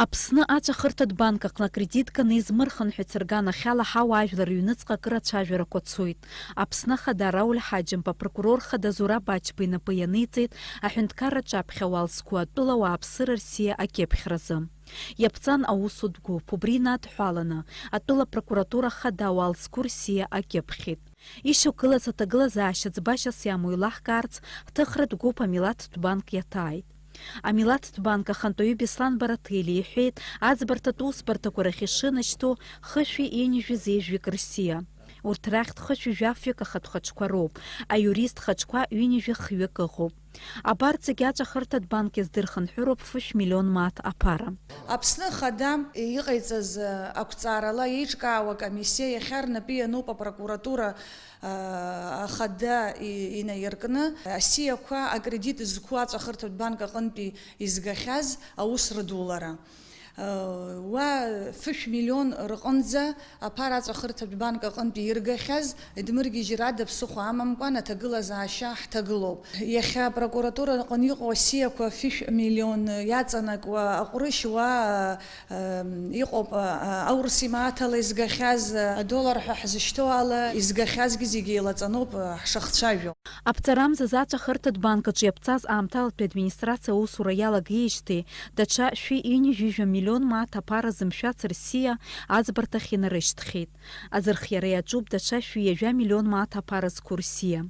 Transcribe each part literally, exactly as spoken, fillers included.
Аԥсны аҵәахырҭатә банк аҟны акредитк анизмырхынҳәыц рганахьала ҳауаажәлар рыҩныҵҟа акыр ацәажәарақәа цоит. Аԥсны Ахада Рауль Ҳаџьымба, апрокурор хада Зураб Ачба инапы ианиҵеит аҳәынҭқарра аҿаԥхьа ауал зқәу атәыла ауааԥсыра рсиа акьыԥхьразы. Иаԥҵан аусутә гәыԥ, убри инадҳәаланы, атәыла апрокуратура хада ауал зқәу рсиа акьыԥхьит. Ишьақәгылаз аҭагылазаашьа ӡбашьас иамоу еилаҳкаарц, ҳҭыхратә гәыԥ амилаҭтә банк иаҭааит. Амилаҭтә банк ахантәаҩы Беслан Бараҭели иҳәеит, аӡбарҭатә усбарҭақәа рахь ишынашьҭоу хышәи ҩынҩажәи жәаҩык рсиа. Урҭ рахьтә хышәи жәафҩык ахатә хаҿқәа роуп, аиурист хаҿқәа ҩынҩажәи хҩык ыҟоуп. Абарҭ зегьы аҵәахырҭатә банк иаздырхынҳәыроуп фышә миллион мааҭ аԥара. Аԥсны Ахада иҟаиҵаз ақәҵарала еиҿкаау акомиссиа иахьа рнапы иануп апрокуратура, а, Ахада и-, инаиркны асиақәа акредит зқәу аҵәахырҭатә банк аҟынтәи изгахьаз аус рыдулара. Уа фышә миллион рҟынӡа аԥара аҵәахырҭатә банк аҟынтәи иргахьаз идмыргьежьыр ада ԥсыхәа амамкәан аҭагылазаашьа ҳҭагылоуп. Иахьа апрокуратура аҟны иҟоу асиақәа фышә миллион иаҵанакуа аҟәрышь уа, ем, иҟоуп, а, аурыс имааҭ ала изгахьаз, а, адоллар ҳәа ҳзышьҭоу ала изгахьазгьы зегьы еилаҵаноуп, а, ҳшахцәажәо. Аԥҵарамза аҵәахырҭатә банк аҿы иаԥҵаз аамҭалатәи администрациа аусура иалагеижьҭеи даҽа шәи ҩынҩажәи жәа миллион мааҭ аԥара зымшәац рсиа аӡбарҭахь инарышьҭхьеит. Аӡырхиара иаҿуп даҽа шәи ҩажәа миллион мааҭ аԥара зқәу рсиа.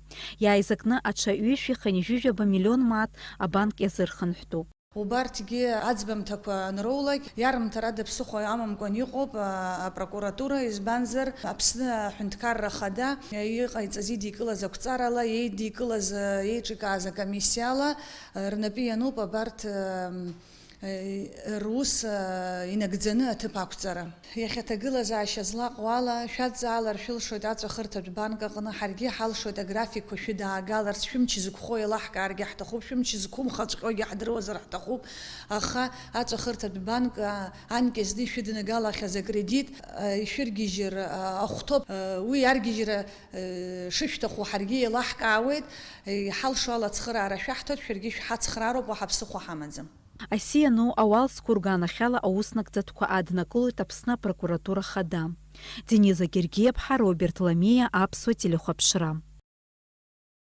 Иааизакны аҽа ҩышәи хынҩажәи жәаба миллион мааҭ абанк иазырхынҳәтәуп. Убарҭгьы аӡбамҭақәа анроулак, иарымҭарада ԥсыхәа амамкәан иҟоуп, а, апрокуратура, избанзар, Аԥсны аҳәынҭқарра ахада иҟаиҵаз идикылаз ақәҵарала, еидикылаз, а, еиҿикааз акомиссиала, а, рнапы иануп абарҭ, а, м, а, рус, а, инагӡаны аҭыԥ ақәҵара. Иахьа аҭагылазаашьа злаҟоу ала, шәадҵаалар шәылшоит аҵәахырҭатә банк аҟны, ҳаргьы иҳалшоит аграфикқәа шәыдаагаларц, шәымч зықәхо еилаҳкааргьы ҳҭахуп, шәымч зқәымхаҵәҟьогьы ҳдыруазар ҳҭахуп, аха аҵәахырҭатә банк, а, анкьа зны ишәыднагалахьаз акредит, а, ишәыргьежьыр, а, ахәҭоуп, а, уи аргьежьра, а, шышәҭаху ҳаргьы еилаҳкаауеит, а, иҳалшо ала ацхыраара шәаҳҭоит, шәаргьы шәҳацхраароуп, уаҳа ԥсыхәа ҳамаӡам. Асиа ану ауал зқәу рганахьала аус нагӡатәқәа аднакылоит Аԥсны апрокуратура хада. Дениза Гергиаԥҳа, Роберт Ламиа, Аԥсуа телехәаԥшра.